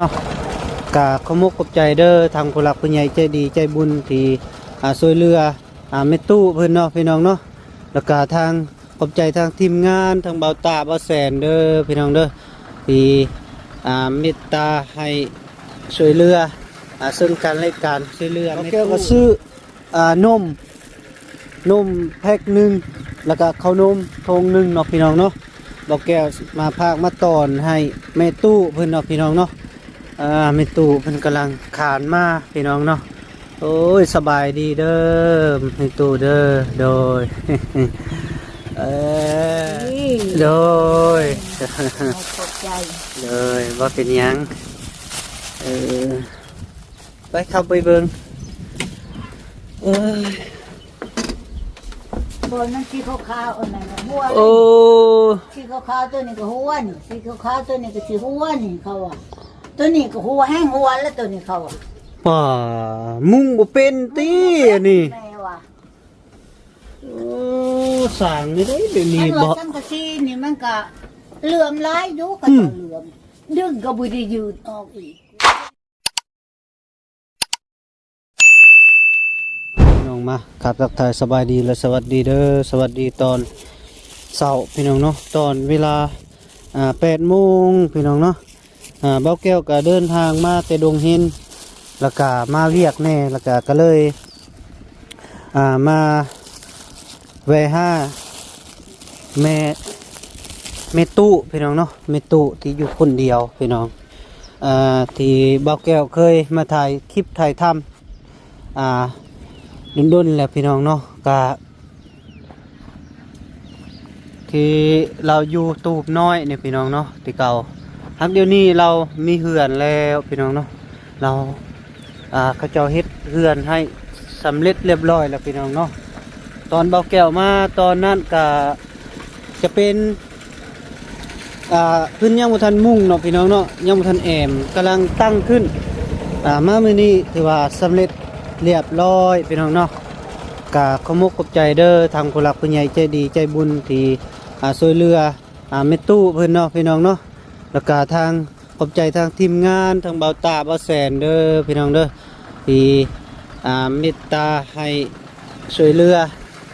ເນາະ ກະຂໍມຸກຂອບໃຈເດີ ທາງຜູ້ຫຼັກຜູ້ໃຫຍ່ໃຈດີໃຈບຸນທີ່ ອ່າ ຊ່ວຍເຫຼືອ ອ່າ ແມ່ຕູ້ເພິ່ນເນາະ ພີ່ນ້ອງເນາະ ແລ້ວກະທາງ ຂອບໃຈທາງທີມງານ ທາງບ່າວຕາ ບ່າວແສນເດີ ພີ່ນ້ອງເດີ ທີ່ ອ່າ ເມດຕາໃຫ້ຊ່ວຍເຫຼືອ ອ່າ ເຊິ່ງກັນແລະກັນ ຊ່ວຍເຫຼືອແມ່ຕູ້ ແກ້ວກໍຊື້ ອ່າ ນົມ ນົມແພັກໜຶ່ງ ແລ້ວກະເຂົ້ານົມຖົງໜຶ່ງເນາະ ພີ່ນ້ອງເນາະ ບ່າວແກ້ວມາຝາກມາຕ້ອນໃຫ້ແມ່ຕູ້ເພິ່ນເນາະ ພີ່ນ້ອງເນາະ ອ່າ ແມ່ຕູ້ເພິ່ນກຳລັງຄານມາ ພີ່ນ້ອງເນາະ ໂອ້ຍ ສະບາຍດີເດີ ແມ່ຕູ້ເດີ ໂດຍ ເອີ ນີ້ ໂດຍ ຂອບໃຈ ໂດຍ ບໍ່ເປັນຫຍັງ ເອີ ໄປ ເຂົ້າໄປເບິ່ງ ເອີ ບໍ່ ມັນສີຂາວໆ ອັນນັ້ນນະ ຫົວ ໂອ້ ສີຂາວໆ ຕົວນີ້ກໍຫົວນີ້ ສີຂາວໆ ຕົວນີ້ກໍຊິຫົວນີ້ ເຂົາວ່າ ຕົວນີ້ກໍຫົວ ແຮງຫົວແລ້ວ ຕົວນີ້ເຂົາວ່າ ປ້າ ມຸງບໍ່ເປັນຕິ ອັນນີ້ ແມ່ວ່າ ໂອ້ ສ້າງນີ້ໄດ້ ດຽວນີ້ ຄັນວ່າ ບໍ່ ສັງກະສີນີ້ ມັນກະເຫຼື່ອມຫຼາຍຢູ່ ເຂົາເຈົ້າເຫຼື່ອມ ອືມ ດຶງກໍບໍ່ໄດ້ຢືດອອກອີກ. ພີ່ນ້ອງມາ ຄັບ ທັກທາຍສະບາຍດີ ແລະ ສະຫວັດດີເດີ ສະຫວັດດີຕອນເຊົ້າ ພີ່ນ້ອງເນາະ ຕອນເວລາ ອ່າ ແປດໂມງ ພີ່ນ້ອງເນາະ ອ່າ ບ່າວແກ້ວກໍເດີນທາງມາແຕ່ດົງເຫັນ ແລ້ວກະມາວຽກແດ່ ແລ້ວກະ ກະເລີຍ ອ່າ ມາແວ່ຫາແມ່ ແມ່ຕູ້ ພີ່ນ້ອງເນາະ ແມ່ຕູ້ທີ່ຢູ່ຄົນດຽວ ພີ່ນ້ອງ ອ່າ ທີ່ບ່າວແກ້ວເຄີຍມາຖ່າຍຄລິບຖ່າຍທຳ ອ່າ ດົນໆ ແລ້ວ ພີ່ນ້ອງເນາະ ກະ ທີ່ລາວຢູ່ຕູບນ້ອຍນີ້ ພີ່ນ້ອງເນາະ ແຕ່ເກົ່າ ຫາກດຽວນີ້ລາວມີເຮືອນແລ້ວ ພີ່ນ້ອງເນາະ ລາວ ອ່າ ເຂົາເຈົ້າເຮັດເຮືອນໃຫ້ສຳເລັດລຽບຮ້ອຍແລ້ວ ພີ່ນ້ອງເນາະ ຕອນບ່າວແກ້ວມາຕອນນັ້ນກະຈະເປັນ ອ່າ ເພິ່ນຍັງບໍ່ທັນມຸງເນາະ ພີ່ນ້ອງເນາະ ຍັງບໍ່ທັນແອ້ມ ກຳລັງຕັ້ງຂຶ້ນ ອ່າ ມາມື້ນີ້ຖືວ່າສຳເລັດລຽບຮ້ອຍ ພີ່ນ້ອງເນາະ ກະຂໍມຸກຂອບໃຈເດີ ທາງຜູ້ຫຼັກຜູ້ໃຫຍ່ໃຈດີໃຈບຸນທີ່ ອ່າ ຊ່ວຍເຫຼືອ ອ່າ ແມ່ຕູ້ເພິ່ນເນາະ ພີ່ນ້ອງເນາະ ແລ້ວກະທາງ ຂອບໃຈທາງທີມງານ ທາງບ່າວຕາ ບ່າວແສນເດີ ພີ່ນ້ອງເດີ ທີ່ ອ່າ ເມດຕາໃຫ້ຊ່ວຍເຫຼືອ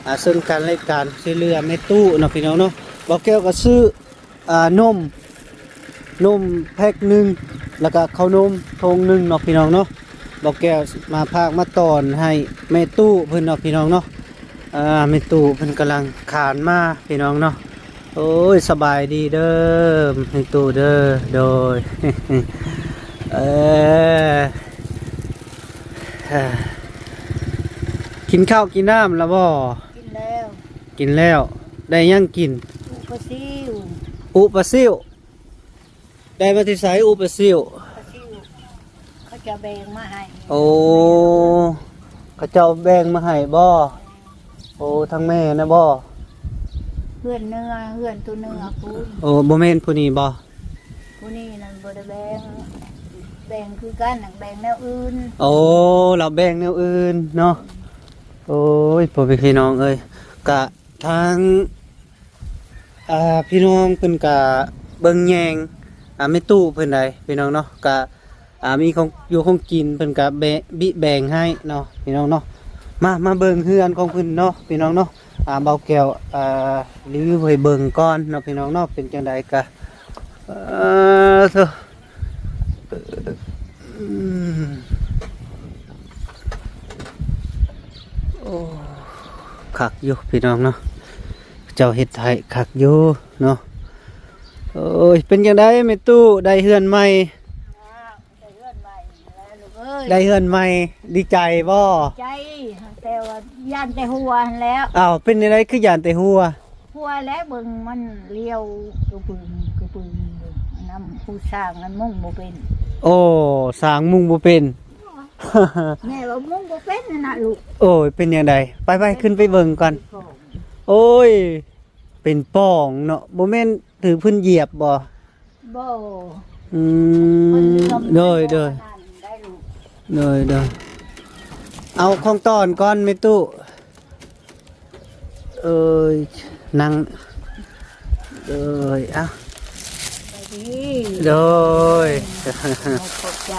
ອ່າ ເຊິ່ງກັນແລະກັນ ຊ່ວຍເຫຼືອແມ່ຕູ້ເນາະ ພີ່ນ້ອງເນາະ ບ່າວແກ້ວກໍຊື້ ອ່າ ນົມ ນົມແພັກໜຶ່ງ ແລ້ວກະເຂົ້ານົມຖົງໜຶ່ງເນາະ ພີ່ນ້ອງເນາະ ບ່າວແກ້ວມາຝາກມາຕ້ອນໃຫ້ແມ່ຕູ້ເພິ່ນເນາະ ພີ່ນ້ອງເນາະ ອ່າ ແມ່ຕູ້ເພິ່ນກຳລັງຄານມາ ພີ່ນ້ອງເນາະ ໂອ້ຍ ສະບາຍດີເດີ ແມ່ຕູ້ເດີ ໂດຍ ເອີ ກິນເຂົ້າກິນນ້ຳແລ້ວບໍ່? ກິນແລ້ວ ກິນແລ້ວ ໄດ້ຫຍັງກິນ? ອຸປາຊິວ ອຸປາຊິວ ໄດ້ມາແຕ່ໃສອຸປາຊິວ? ປາຊິວ ເຂົາເຈົ້າແບ່ງມາໃຫ້ ໂອ້ ເຂົາເຈົ້າແບ່ງມາໃຫ້ບໍ່? ໂອ້ ທາງແມ່ນະບໍ່? ເຮືອນເໜືອ ເຮືອນຕົວເໜືອພຸ້ນ ໂອ້ ບໍ່ແມ່ນຜູ້ນີ້ບໍ່? ຜູ້ນີ້ນັ້ນບໍ່ໄດ້ແບ່ງ ແບ່ງຄືກັນ ແບ່ງແນວອື່ນ ໂອ້ ລາວແບ່ງແນວອື່ນເນາະ ໂອ້ຍ ພໍ່ແມ່ພີ່ນ້ອງເອີຍ ກະ ທາງ ອ່າ ພີ່ນ້ອງເພິ່ນກະເບິ່ງແຍງ ອ່າ ແມ່ຕູ້ເພິ່ນໃດ໋ ພີ່ນ້ອງເນາະ ກະ ອ່າ ມີຂອງຢູ່ຂອງກິນ ເພິ່ນກະແບະ ບິແບ່ງໃຫ້ເນາະ ພີ່ນ້ອງເນາະ ມາ ມາເບິ່ງເຮືອນຂອງເພິ່ນເນາະ ພີ່ນ້ອງເນາະ ອ່າ ບ່າວແກ້ວ ອ່າ ຣີວິວໃຫ້ເບິ່ງກ່ອນເນາະ ພີ່ນ້ອງເນາະ ເປັນຈັ່ງໃດກະ ເອີ ໂທ້ ອືມ ໂອ້ ຄັກຢູ່ພີ່ນ້ອງເນາະ ເຈົ້າເຮັດໃຫ້ຄັກຢູ່ເນາະ ໂອ້ຍ ເປັນຈັ່ງໃດແມ່ຕູ້ ໄດ້ເຮືອນໃໝ່? ໄດ້ເຮືອນໃໝ່ແລ້ວລູກເອີຍ ໄດ້ເຮືອນໃໝ່ ດີໃຈບໍ່? ໃຈ ແຕ່ວ່າຢ້ານແຕ່ຫົວຫັ້ນແຫຼ້ວ ອ້າວ ເປັນຈັ່ງໃດຄືຢ້ານແຕ່ຫົວ? ຫົວແລ້ວເບິ່ງມັນລ້ຽວກະປຶງກະປຶງຢູ່ ນຳຜູ້ສ້າງນັ້ນມຸງບໍ່ເປັນ ໂອ້ ສ້າງມຸງບໍ່ເປັນ ແມ່ວ່າມຸງບໍ່ເປັນຫັ້ນນະລູກ ໂອ້ຍ ເປັນຈັ່ງໃດ ໄປໆ ຂຶ້ນໄປເບິ່ງກ່ອນ ໂອ້ຍ ເປັນປ່ອງເນາະ ບໍ່ແມ່ນຖືກເພິ່ນຢຽບບໍ່? ບໍ່ ອືມ ເພິ່ນເຫຼື່ອມ ໂດຍ ໂດຍ ໄດ້ລູກ ໂດຍ ໂດຍ ເອົາຂອງຕ້ອນກ່ອນແມ່ຕູ້ ເອີຍ ນັ່ງ ເອີຍ ເອົ້າ ນີ້ ໂດຍ ຂອບໃຈ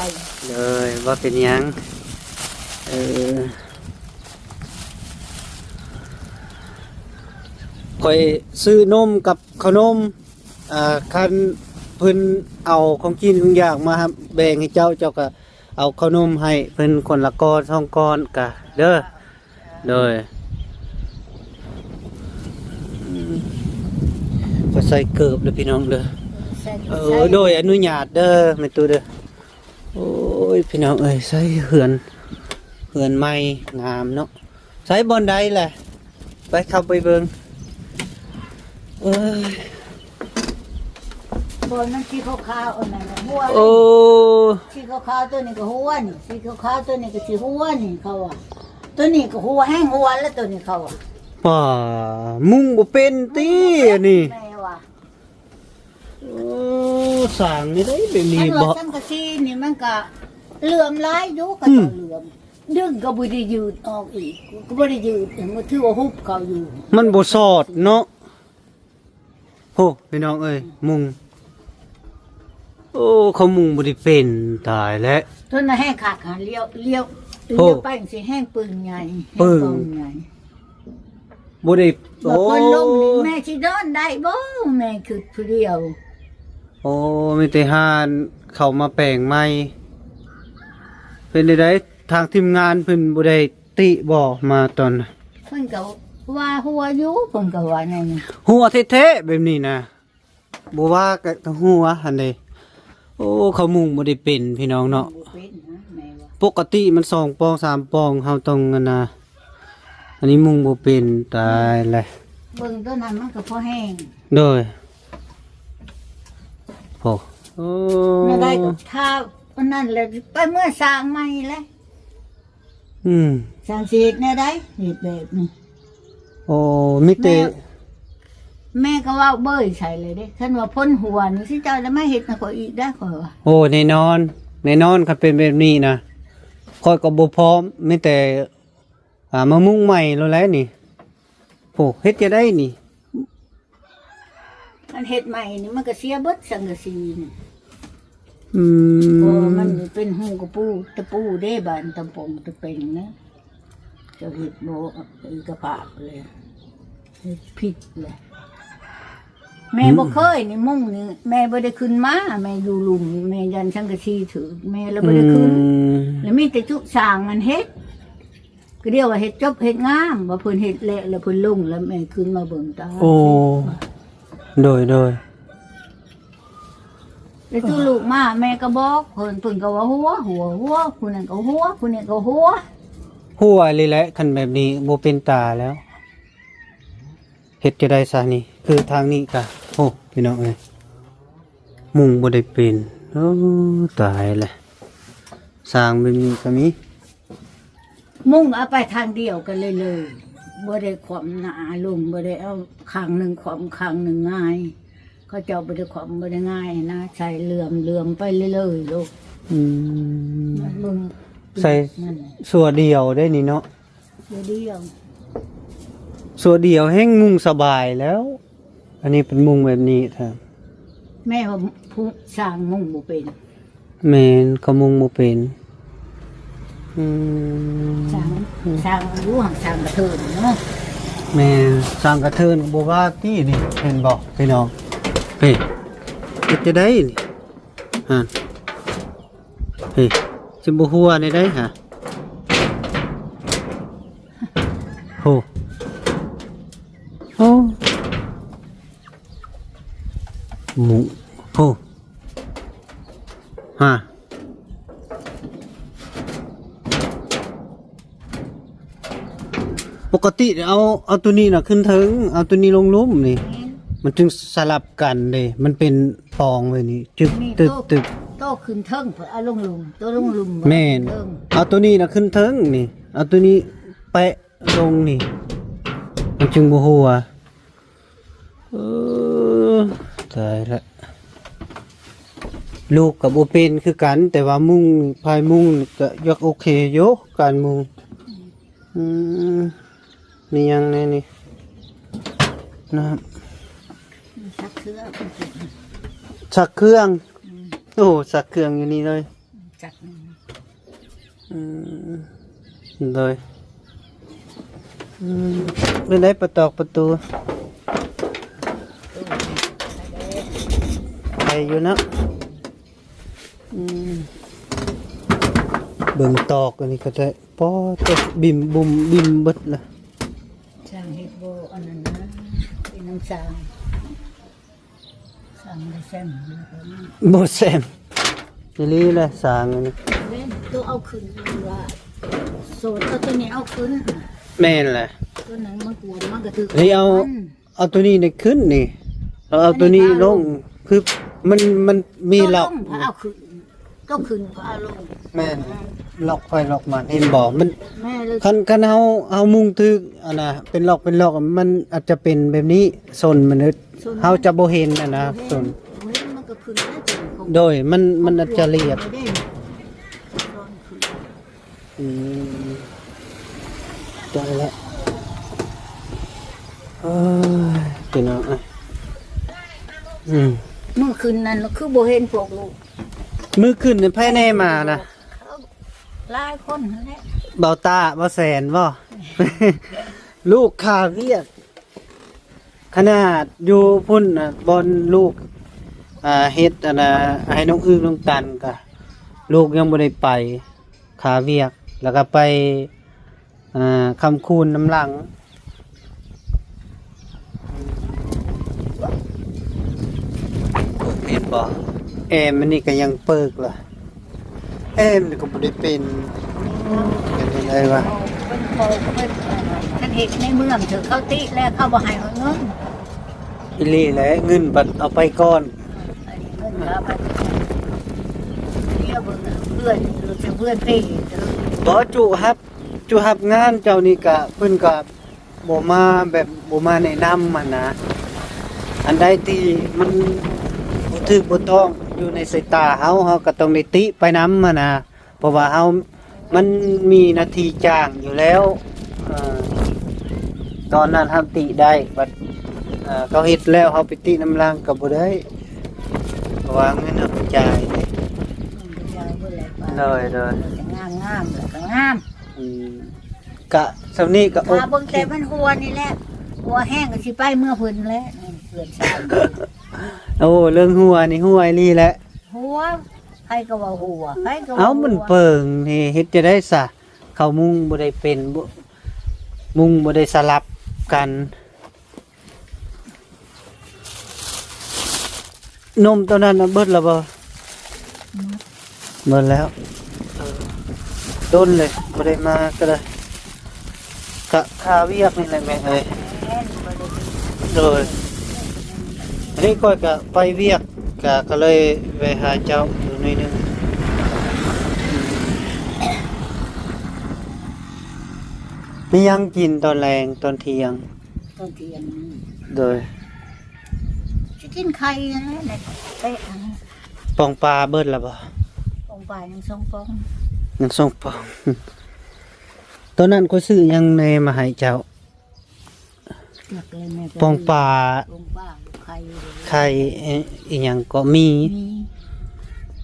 ໂດຍ ບໍ່ເປັນຫຍັງ ເອີ ຂ້ອຍຊື້ນົມກັບເຂົ້າໜົມ ອ່າ ຄັນເພິ່ນເອົາຂອງກິນຂອງຢາກມາແບ່ງໃຫ້ເຈົ້າ ເຈົ້າກໍເອົາເຂົ້າໜົມໃຫ້ເພິ່ນຄົນລະກ້ອນສອງກ້ອນກະເດີ. ໂດຍ ອືມ ກໍໃສ່ເກີບເດີພີ່ນ້ອງເດີ. ເອີ ໂດຍ ອະນຸຍາດເດີແມ່ຕູ້ເດີ. ໂອ້ຍ ພີ່ນ້ອງເອີຍ ໃສ່ເຮືອນ ເຮືອນໃໝ່ງາມເນາະ. ໃສ່ບ່ອນໃດແຫຼະ? ໄປ ເຂົ້າໄປເບິ່ງ. ເອີຍ ບ່ອນມັນສີຂາວໆ ອັນນັ້ນນະ ຫົວ ໂອ້ ສີຂາວໆ ຕົວນີ້ກໍຫົວນີ້ ສີຂາວໆ ຕົວນີ້ກໍຊິຫົວນີ້ ເຂົາວ່າ ຕົວນີ້ກໍຫົວ ແຮງຫົວແລ້ວ ຕົວນີ້ ເຂົາວ່າ. ປ້າ ມຸງບໍ່ເປັນຕິອັນນີ້ ແມ່ວ່າ. ໂອ້ ສ້າງນີ້ໄດ້ແບບນີ້ ຄັນວ່າ ບໍ່ ສັງກະສີນີ້ມັນກະເຫຼື່ອມຫຼາຍຢູ່ ເຂົາເຈົ້າເຫຼື່ອມ ອືມ ດຶງກໍບໍ່ໄດ້ຢືດອອກອີກ ກໍບໍ່ໄດ້ຢືດ ມັນຖືວ່າຮຸບເຂົ້າຢູ່ ມັນບໍ່ສອດເນາະ. ໂອ້ ພີ່ນ້ອງເອີຍ ມຸງ ໂອ້ ເຂົາມຸງບໍ່ໄດ້ເປັນ ຕາຍແລ້ວ ຕົວນັ້ນແຮງຄັກຫາ ລ້ຽວ ລ້ຽວ ໂອ້ ລ້ຽວໄປຈັ່ງຊີ້ ແຮງປຶ້ງໃຫຍ່ ແຮງປຶ້ງ ປຶ້ງໃຫຍ່. ບໍ່ໄດ້ ວ່າ ໂອ້ ເພິ່ນລົງນີ້ແມ່ຊິນອນໄດ້ບໍ່ ແມ່ຄິດຜູ້ດຽວ. ໂອ້ ມີແຕ່ຮ້ານເຂົ້າມາແປງໃໝ່. ເປັນໃດ ທາງທີມງານເພິ່ນບໍ່ໄດ້ຕິບໍ່ ມາຕອນ ເພິ່ນກໍວ່າຫົວຢູ່ ເພິ່ນກໍວ່າແນວນີ້ ຫົວແທ້ໆ ແບບນີ້ນະ. ບໍ່ວ່າກະ ກະຫົວຫັ້ນເດ້. ໂອ້ ເຂົາມຸງບໍ່ໄດ້ເປັນພີ່ນ້ອງເນາະ ບໍ່ເປັນນະ ແມ່ວ່າ ປົກກະຕິມັນສອງປ່ອງສາມປ່ອງ ເຮົາຕ້ອງ ອັນນ່າ ອັນນີ້ມຸງບໍ່ເປັນ ຕາຍແລ້ວ. ເບິ່ງຕົວນັ້ນມັນກໍພໍແຮງ ໂດຍ ໂອ້ ແນວໃດກໍຖ້າອັນນັ້ນແຫຼະ ໄປເມືອສ້າງໃໝ່ແຫຼະ. ອືມ ຊ່າງຊິເຮັດແນວໃດ ເຮັດແບບນີ້. ໂອ້ ມີແຕ່ ແມ່ ແມ່ກໍເວົ້າເບີຍໃສ່ເລີຍເດ້ ຄັນວ່າພົ້ນຫົວນີ້ ຊິເຈົ້າຈະມາເຮັດນຳຂ້ອຍອີກໄດ໋ ຂ້ອຍວ່າ. ໂອ້ ແນ່ນອນ ແນ່ນອນ ຄັນເປັນແບບນີ້ນະ ຂ້ອຍກໍບໍ່ພ້ອມ ມີແຕ່ ອ່າ ມາມຸງໃໝ່ໂລດແຫຼະນີ້. ໂອ້ ເຮັດຈັ່ງໃດນີ້? ອັນເຮັດໃໝ່ນີ້ມັນກໍເສຍເບິດສັງກະສີນີ້. ອືມ ໂອ້ ມັນເປັນຮູກະປູ ຕະປູເດ້ ບານຕະປົງຕະເປັງນະ ເຈົ້າເຮັດບໍ່ ເອີ ກະພາບເລີຍ ເຮັດຜິດເລີຍ. ແມ່ ອືມ ບໍ່ເຄີຍນີ້ ມຸງນີ້ແມ່ບໍ່ໄດ້ຂຶ້ນມາ ແມ່ຢູ່ລຸ່ມ ແມ່ຢ້ານສັງກະສີຖືກ ແມ່ລະບໍ່ໄດ້ຂຶ້ນ. ອືມ ລະມີແຕ່ຈຸສ້າງມັນເຮັດ ກໍດຽວວ່າເຮັດຈົບເຮັດງາມ ວ່າເພິ່ນເຮັດແລ້ວ ແລ້ວເພິ່ນລົງ ແລ້ວແມ່ຂຶ້ນມາເບິ່ງຕາ. ໂອ້ ໂດຍ ໂດຍ ແລ້ວຈຸລູກມາ ແມ່ກໍບອກເພິ່ນ ເພິ່ນກໍວ່າຫົວ ຫົວ ຫົວ ຜູ້ນັ້ນກໍຫົວ ຜູ້ນີ້ກໍຫົວ ຫົວອີ່ຫຼີແຫຼະ. ຄັນແບບນີ້ບໍ່ເປັນຕາແລ້ວ ເຮັດຈັ່ງໃດຊະນີ້? ຄືທາງນີ້ກະ ໂອ້ ພີ່ນ້ອງເອີຍ ມຸງບໍ່ໄດ້ເປັນ. ໂອ້ ຕາຍແລ້ວ ສ້າງແບບນີ້ກໍມີ. ມຸງເອົາໄປທາງດຽວກັນເລີຍ ເລີຍ ບໍ່ໄດ້ຂວ້ຳໜ້າລົງ ບໍ່ໄດ້ເອົາຂ້າງໜຶ່ງຂວ້ຳຂ້າງໜຶ່ງຫງາຍ ເຂົາເຈົ້າບໍ່ໄດ້ຂວ້ຳບໍ່ໄດ້ຫງາຍນະ ໃສ່ເຫຼື່ອມ ເຫຼື່ອມໄປເລື້ອຍໆໂລດ. ອືມ ເບິ່ງ ໃສ່ ນັ້ນ ຊົ່ວດຽວໄດ້ນີ້ເນາະ ຊົ່ວດຽວ ຊົ່ວດຽວແຮງມຸງສະບາຍແລ້ວ. ອັນນີ້ເປັນມຸງແບບນີ້ແທ້ ແມ່ວ່າຜູ້ຊ່າງມຸງບໍ່ເປັນ. ແມ່ນ ເຂົາມຸງບໍ່ເປັນ. ອືມ ສ້າງ ສ້າງຢູ່ ສ້າງກະເທີນເນາະ. ແມ່ນ ສ້າງກະເທີນກໍບໍ່ວ່າຕິນີ້ ເຫັນບໍ່ພີ່ນ້ອງ? ເອີ ເຮັດຈັ່ງໃດນີ້? ຫັ້ນ ເອີ ຊິບໍ່ຮົ່ວແນວໃດຫະ? ໂຫ ໂອ້ ໝູ່ ໂຫ ຮະ ປົກກະຕິເອົາ ເອົາໂຕນີ້ນະຂຶ້ນເທິງ ເອົາໂຕນີ້ລົງລຸ່ມນີ້ ແມ່ນ ມັນຈຶ່ງສະຫຼັບກັນເດ້ ມັນເປັນປອງໄວ້ນີ້ ຈຶກ ຕຶກ ຕຶກ ໂຕຂຶ້ນເທິງ ເອົາລົງລຸ່ມ ໂຕລົງລຸ່ມ ແມ່ນ ເອົາໂຕນີ້ນະຂຶ້ນເທິງນີ້ ເອົາໂຕນີ້ແປະ ລົງນີ້ ມັນຈຶ່ງບໍ່ຮົ່ວ. ເອີ ຕາຍລະ ລູກກໍບໍ່ເປັນຄືກັນ ແຕ່ວ່າມຸງ ພາຍມຸງກໍຢາກໂອເຄຢູ່ ການມຸງ. ອືມ ມີຫຍັງແດ່ນີ້? ນ້ຳ ຊັກເສື້ອ ເພິ່ນເປັນ ໃ ຊັກເຄື່ອງ. ອືມ ໂອ້ ຊັກເຄື່ອງຢູ່ນີ້ເລີຍ. ຈັກ ອືມ ໂດຍ ອືມ ເປັນໄດປະຕອກປະຕູ? ໄດ້ຢູ່ເນາະ. ອືມ ເບິ່ງຕອກອັນນີ້ກໍໄດ້. ປ້ອ ຕົກ ບິມບຸມບິມເບິດລະ. ຊ່າງເຮັດບໍ່ອັນນັ້ນນະ ເປັນນຳຊ່າງ ຊ່າງບໍ່ແຊມ ບໍ່ແຊມອີ່ຫຼີແຫຼະຊ່າງອັນນີ້. ແມ່ນ ໂຕເອົາຂຶ້ນວ່າ ໂສດເອົາໂຕນີ້ເອົາຂຶ້ນ. ແມ່ນແຫຼະ ໂຕນັ້ນມັນກວມມັນກະຖືກ ນີ້ເອົາ ເອົາໂຕນີ້ນີ້ຂຶ້ນນີ້ ແລ້ວເອົາໂຕນີ້ລົງ. ຄືມັນ ມັນມີລັອກ ເອົາຂຶ້ນ ກໍຂຶ້ນ ກໍເອົາລົງ. ແມ່ນ ລັອກໃຜລັອກມັນ ເຫັນບໍ່? ມັນ ແມ່ນເລີຍ ຄັນ ຄັນເຮົາ ເຮົາມຸງຖືກ ອັນນະ ເປັນລັອກເປັນລັອກ ມັນອາດຈະເປັນແບບນີ້ ສົ້ນມັນ ເຮົາຈະບໍ່ເຫັນ ອັນນະ ສົ້ນ ມັນກໍຂຶ້ນໄດ້. ໂດຍ ມັນ ມັນອາດຈະລຽບ. ອືມ ໄດ້ລະ. ໂອ້ຍ ພີ່ນ້ອງເອີຍ ອືມ ມື້ຄືນນັ້ນຄືບໍ່ເຫັນພວກລູກ. ມື້ຄືນນີ້ໃຜແນ່ມານະ? ຫຼາຍຄົນຫັ້ນແຫຼະ. ເບົາຕ້າ ເບົາແສນບໍ່? ລູກຄາວຽກ. ຂະໜາດຢູ່ພຸ້ນນະ ບ່ອນລູກ ອ່າ ເຮັດອັນນະ ໃຫ້ນ້ອງອຶ່ງນ້ອງຕັນກະ ລູກຍັງບໍ່ໄດ້ໄປ ຄາວຽກ ແລ້ວກະໄປ ອ່າ ຄຳຄູນນຳຫຼັງ. ເຫັນບໍ່? ແອມອັນນີ້ກະຍັງເປີກລະ. ແອມນີ້ກໍບໍ່ໄດ້ເປັນ ເປັນຈັ່ງໃດວະ? ເພິ່ນຂໍ ເພິ່ນ ຄັນເຮັດໃນເມືອງເຖິງເຂົາຕິແລ້ວ ເຂົາບໍ່ໃຫ້ເງິນ. ອີ່ຫຼີແຫຼະ ເງິນບັດເອົາໄປກ່ອນ. ເງິນກໍເອົາໄປກ່ອນ. ດຽວເບິ່ງເພື່ອນ ເພື່ອນເປ. ບໍ່ ຈຸຮັບ ຈຸຮັບງານເຈົ້ານີ້ກະ ເພິ່ນກະ ບໍ່ມາແບບ ບໍ່ມາແນະນຳຫັ້ນນະ. ອັນໃດທີ່ມັນບໍ່ຖືກບໍ່ຕ້ອງຢູ່ໃນສາຍຕາເຮົາ ເຮົາກໍຕ້ອງໄດ້ຕິໄປນຳຫັ້ນນະ ເພາະວ່າເຮົາ ມັນມີໜ້າທີ່ຈ້າງຢູ່ແລ້ວ. ເອີ ຕອນນັ້ນເຮົາຕິໄດ້ ບັດ ເອີ ເຂົາເຮັດແລ້ວເຮົາໄປຕິນຳຫຼັງກໍບໍ່ໄດ້ ເພາະວ່າເງິນເຮົາໄປຈ່າຍເດ້. ໂດຍ ໂດຍ ງາມໆ ແລ້ວກໍງາມ. ອືມ ກະສ່ຳນີ້ກະໂອເຄ. ຖ້າເບິ່ງແຕ່ມັນຮົ່ວນີ້ແຫຼະ ຮົ່ວແຮງກໍຊິໄປເມືອເພິ່ນແຫຼະ ເພື່ອນຊາຍ. ໂອ້ ເລື່ອງຮົ່ວນີ້ຮົ່ວອີ່ຫຼີແຫຼະ. ຮົ່ວ ໃຜກໍວ່າຮົ່ວ ໃຜກໍວ່າ ເອົ້າ ຮົ່ວ ມັນເປິງນີ້ ເຮັດຈັ່ງໃດຊະ? ເຂົາມຸງບໍ່ໄດ້ເປັນ ມຸງບໍ່ໄດ້ສະຫຼັບກັນ. ນົມໂຕນັ້ນນະເບິດແລ້ວບໍ່? ເບິດແລ້ວ. ເອີ ດົນເລີຍບໍ່ໄດ້ມາກໍໄດ້ ກະຄາວຽກນີ້ແຫຼະແມ່ເອີຍ. ໂດຍ ອັນນີ້ຂ້ອຍກະໄປວຽກ ກະ ກໍເລີຍແວະຫາເຈົ້າຢູ່ໜ້ອຍໜຶ່ງ. ມີຫຍັງກິນຕອນແລງ ຕອນທ່ຽງ? ຕອນທ່ຽງ ໂດຍ ຊິກິນໄຂ່ຫັ້ນແຫຼະ ເຕະຫັ້ນ. ປ່ອງປາເບິດແລ້ວບໍ່? ປ່ອງປາຍັງສອງປ່ອງ ຍັງສອງປ່ອງ. ຕອນນັ້ນຂ້ອຍຊື້ຫຍັງແດ່ມາໃຫ້ເຈົ້າ? ຈັກແລ້ວແມ່ກໍ ປ່ອງປາ ປ່ອງປາ ໄຂ່ ໄຂ່ ອີ່ຫຍັງກໍມີ ມີ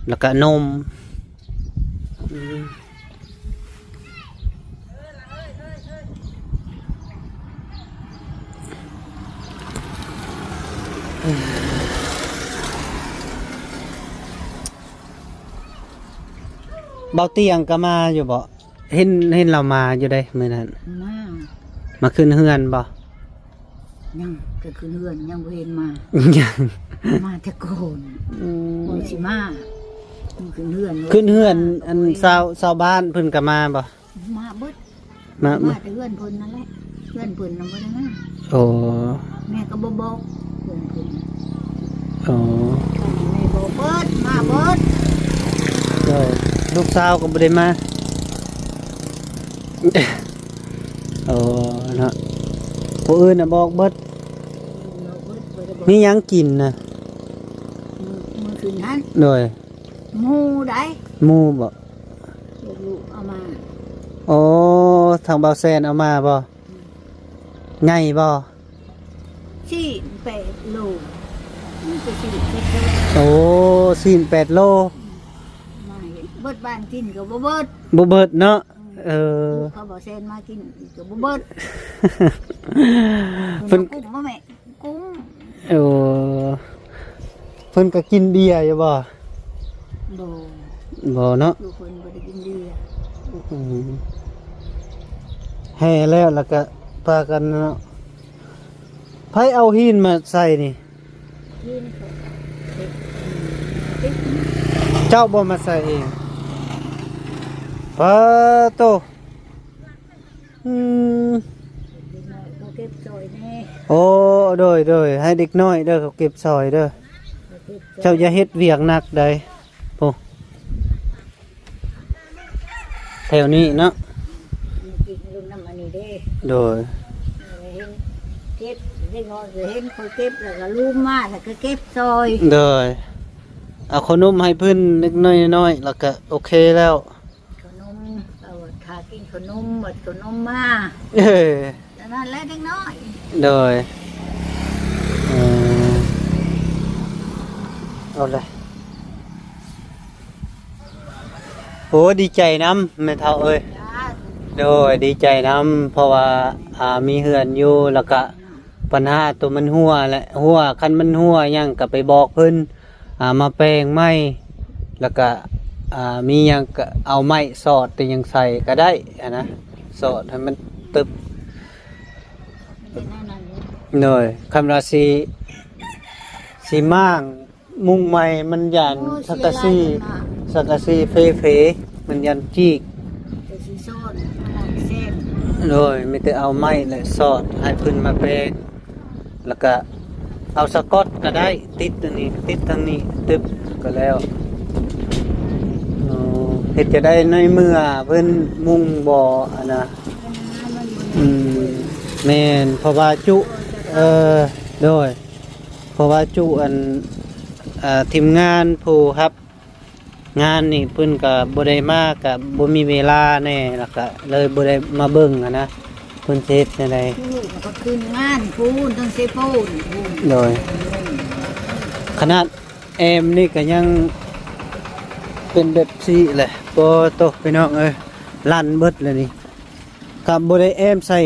ແລ້ວກໍນົມ. ອືມ ເບົາຕຽງກໍມາຢູ່ບໍ່? ເຫັນ ເຫັນລາວມາຢູ່ເດ້ມື້ນັ້ນ. ມາ ມາຂຶ້ນເຮືອນບໍ່? ຍັງ ກໍຂຶ້ນເຮືອນ ຍັງບໍ່ເຫັນມາ. ຍັງ ມາແຕ່ກ່ອນ. ອືມ ບໍ່ຊິມາ ຂຶ້ນເຮືອນ ຂຶ້ນເຮືອນ. ອັນຊາວ ຊາວບ້ານເພິ່ນກໍມາບໍ່? ມາເບິດ. ມາ ມາແຕ່ເຮືອນເພິ່ນນັ້ນແຫຼະ ເຮືອນເພິ່ນນະບໍ່ໄດ້ມາ. ໂອ້ ແມ່ກໍບໍ່ບອກເພື່ອນເພິ່ນ. ໂອ້ ແມ່ບອກເບິດ ມາເບິດ. ໂດຍ ລູກສາວກໍບໍ່ໄດ້ມາ. ໂອ້ ເນາະ ຜູ້ອື່ນນະບອກເບິດ. ບອກເບິດ ບໍ່ໄດ້ບອກ. ມີຫຍັງກິນນະ? ມື້ ມື້ຄືນຫັ້ນ. ໂດຍ ໝູ່ໃດ໋. ໝູ່ບໍ? ລູກເອົາມາ. ໂອ້ ທາງບ່າວແຊນເອົາມາບໍ? ອືມ ໃຫຍ່ບໍ? ສີ່ແປດໂລ ມີແຕ່ສີ່ແປດໂລ. ໂອ້ ຊີ້ນແປດໂລ ມາເຮັດເບິດບ້ານກິນກໍບໍ່ເບິດ ບໍ່ເບິດເນາະ. ເອີ ລູກເຂົາບໍ່ແຊນມາກິນອີກກໍບໍ່ເບິດ ເພິ່ນ ເພິ່ນວ່າກຸ້ມບໍ່ແມ່? ກຸ້ມ. ໂອ້ ເພິ່ນກໍກິນເບຍຢູ່ບໍ່? ບໍ່ ບໍ່ເນາະ ລູກເພິ່ນບໍ່ໄດ້ກິນເບຍ. ອືມ ແຫ່ແລ້ວ ແລ້ວກໍພາກັນເນາະ. ໃຜເອົາຫີນມາໃສ່ນີ້? ຫີນເຂົາເຮັດ ເຈົ້າບໍ່ມາໃສ່ເອງ? ປາໂຕ ອືມ ເດັກນ້ອຍເຂົາເກັບຊ່ອຍແດ່. ໂອ້ ໂດຍ ໂດຍ ໃຫ້ເດັກນ້ອຍເດີ ເຂົາເກັບຊ່ອຍເດີ ເຂົາເກັບຊ່ອຍ. ເຈົ້າຢ່າເຮັດວຽກໜັກໃດ ໂອ້ ແຖວນີ້ເນາະ ມາກິນລົງນຳອັນນີ້ເດ້. ໂດຍ ເຫັນເກັບ ເດັກນ້ອຍກໍເຫັນຂ້ອຍເກັບ ແລ້ວກໍລຸມມາ ແລ້ວກໍເກັບຊ່ອຍ. ໂດຍ ເອົາເຂົ້າໜົມໃຫ້ເພິ່ນເລັກນ້ອຍ ນ້ອຍ ແລ້ວກໍໂອເຄແລ້ວ. ເຂົ້າໜົມ ເອົາຖ້າກິນເຂົ້າໜົມ ໝົດເຂົ້າໜົມມາ. ເອີ ແຕ່ນັ້ນແຫຼະເດັກນ້ອຍ. ໂດຍ ເອີ ເອົາເລີຍ. ໂອ້ ດີໃຈນຳແມ່ເຖົ້າເອີຍ. ໂດຍ ດີໃຈນຳ ເພາະວ່າ ອ່າ ມີເຮືອນຢູ່ ແລ້ວກະ ບັນຫາໂຕມັນຮົ່ວແຫຼະ ຮົ່ວ ຄັນມັນຮົ່ວຫຍັງກໍໄປບອກເພິ່ນ ອ່າ ມາແປງໃໝ່ ແລ້ວກະ ອ່າ ມີຫຍັງກໍເອົາໄມ້ສອດ ແຕ່ຫຍັງໃສ່ກໍໄດ້ຫັ້ນນະ ສອດໃຫ້ມັນຕຶບ. ໂດຍ ຄັນວ່າຊິ ຊິມ້າງມຸງໃໝ່ ມັນຢ້ານ ໂອ້ ສັງກະສີ ເສຍຫຼາຍເງິນນະ ສັງກະສີເຟເຟ ມັນຢ້ານຈີກ ແຕ່ຊິສອນ ມັນແຊງ. ໂດຍ ມີແຕ່ເອົາໄມ້ແຫຼະສອດໃຫ້ເພິ່ນມາແປງ ແລ້ວກະເອົາສະກອດກໍໄດ້ ຕິດອັນນີ້ ຕິດທາງນີ້ຕຶບກໍແລ້ວ. ໂອ້ ເຮັດຈະໄດ້ໃນເມື່ອເພິ່ນມຸງບໍ່ ອັນນະ. ອືມ ແມ່ນ ເພາະວ່າຈຸ ເອີ ໂດຍ ເພາະວ່າຈຸອັນ ເອີ ທີມງານຜູ້ຮັບງານນີ້ເພິ່ນກໍບໍ່ໄດ້ມາ ກໍບໍ່ມີເວລາແດ່ ແລ້ວກໍເລີຍບໍ່ໄດ້ມາເບິ່ງຫັ້ນນະ ເພິ່ນຊິເຮັດແນວໃດ. ໂອ້ ກໍຂຶ້ນງານພຸ້ນ ທັງເຊໂປນພຸ້ນ. ໂດຍ ຂະໜາດແອມນີ້ກໍຍັງເປັນແບບຊີ້ແຫຼະ. ໂອ້ໂຕ ພີ່ນ້ອງເອີຍ ລັນເບິດແລ້ວນີ້. ກໍບໍ່ໄດ້ແອມໃສ່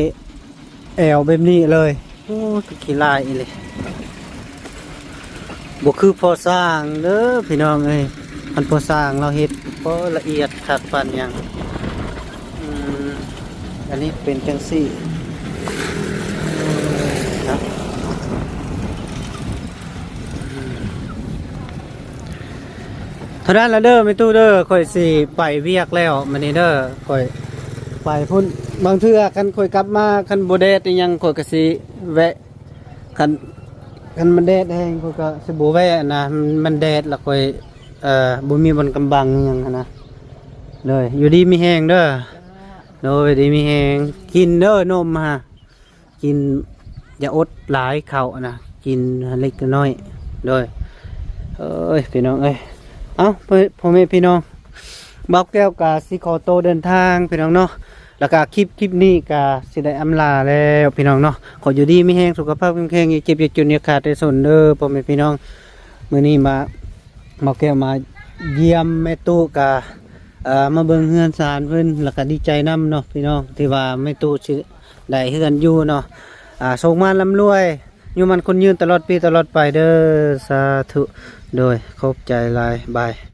ແອວແບບນີ້ເລີຍ. ໂອ້ ຂີ້ລ້າຍອີ່ຫຼີ ບໍ່ຄືພໍ່ຊ່າງເດີພີ່ນ້ອງເອີຍ. ອັນພໍ່ຊ່າງລາວເຮັດ ໂອ້ ລະອຽດຄັກປານຫຍັງ. ອືມ ອັນນີ້ເປັນຈັ່ງຊີ້ນະ. ເທົ່ານັ້ນລະເດີແມ່ຕູ້ເດີ ຂ້ອຍຊິໄປວຽກແລ້ວມື້ນີ້ເດີ ຂ້ອຍໄປພຸ້ນ. ບາງເທື່ອຄັນຂ້ອຍກັບມາ ຄັນບໍ່ແດດອີ່ຫຍັງ ຂ້ອຍກໍຊິແວະ. ຄັນ ຄັນມັນແດດແຮງ ຂ້ອຍກໍຊິບໍ່ແວະນະ ມັນ ມັນແດດລະຂ້ອຍ ເອີ ບໍ່ມີບ່ອນກຳບັງອີ່ຫຍັງຫັ້ນນະ. ເລີຍ ຢູ່ດີມີແຮງເດີ. ໂດຍ ດີມີແຮງ. ກິນເດີນົມຫາ ກິນ ຢ່າອົດຫຼາຍເຂົ້ານະ ກິນເລັກນ້ອຍ. ໂດຍ ເອີຍ ພີ່ນ້ອງເອີຍ ເອົ້າ ພໍ່ແມ່ພີ່ນ້ອງ ບ່າວແກ້ວກະຊິຂໍໂຕເດີນທາງພີ່ນ້ອງເນາະ. ແລ້ວກະຄລິບ ຄລິບນີ້ກະຊິໄດ້ອຳລາແລ້ວພີ່ນ້ອງເນາະ. ຂໍຢູ່ດີມີແຮງ ສຸຂະພາບເຂັ້ມແຂງ ຢ່າເຈັບຢ່າຈົນຢ່າຂາດຢ່າຈົນເດີພໍ່ແມ່ພີ່ນ້ອງ. ມື້ນີ້ມາ ບ່າວແກ້ວມາຢ້ຽມແມ່ຕູ້ກະ ເອີ ມາເບິ່ງເຮືອນຊານເພິ່ນ ແລ້ວກະດີໃຈນຳເນາະພີ່ນ້ອງ ທີ່ວ່າແມ່ຕູ້ຊິ ໄດ້ເຮືອນຢູ່ເນາະ. ອ່າ ໂຊກໝານລ່ຳລວຍ ຢູ່ໝັ້ນຄົນຍືນຕະຫຼອດປີຕະຫຼອດໄປເດີ ສາທຸ. ໂດຍ ຂອບໃຈຫຼາຍ ບາຍ.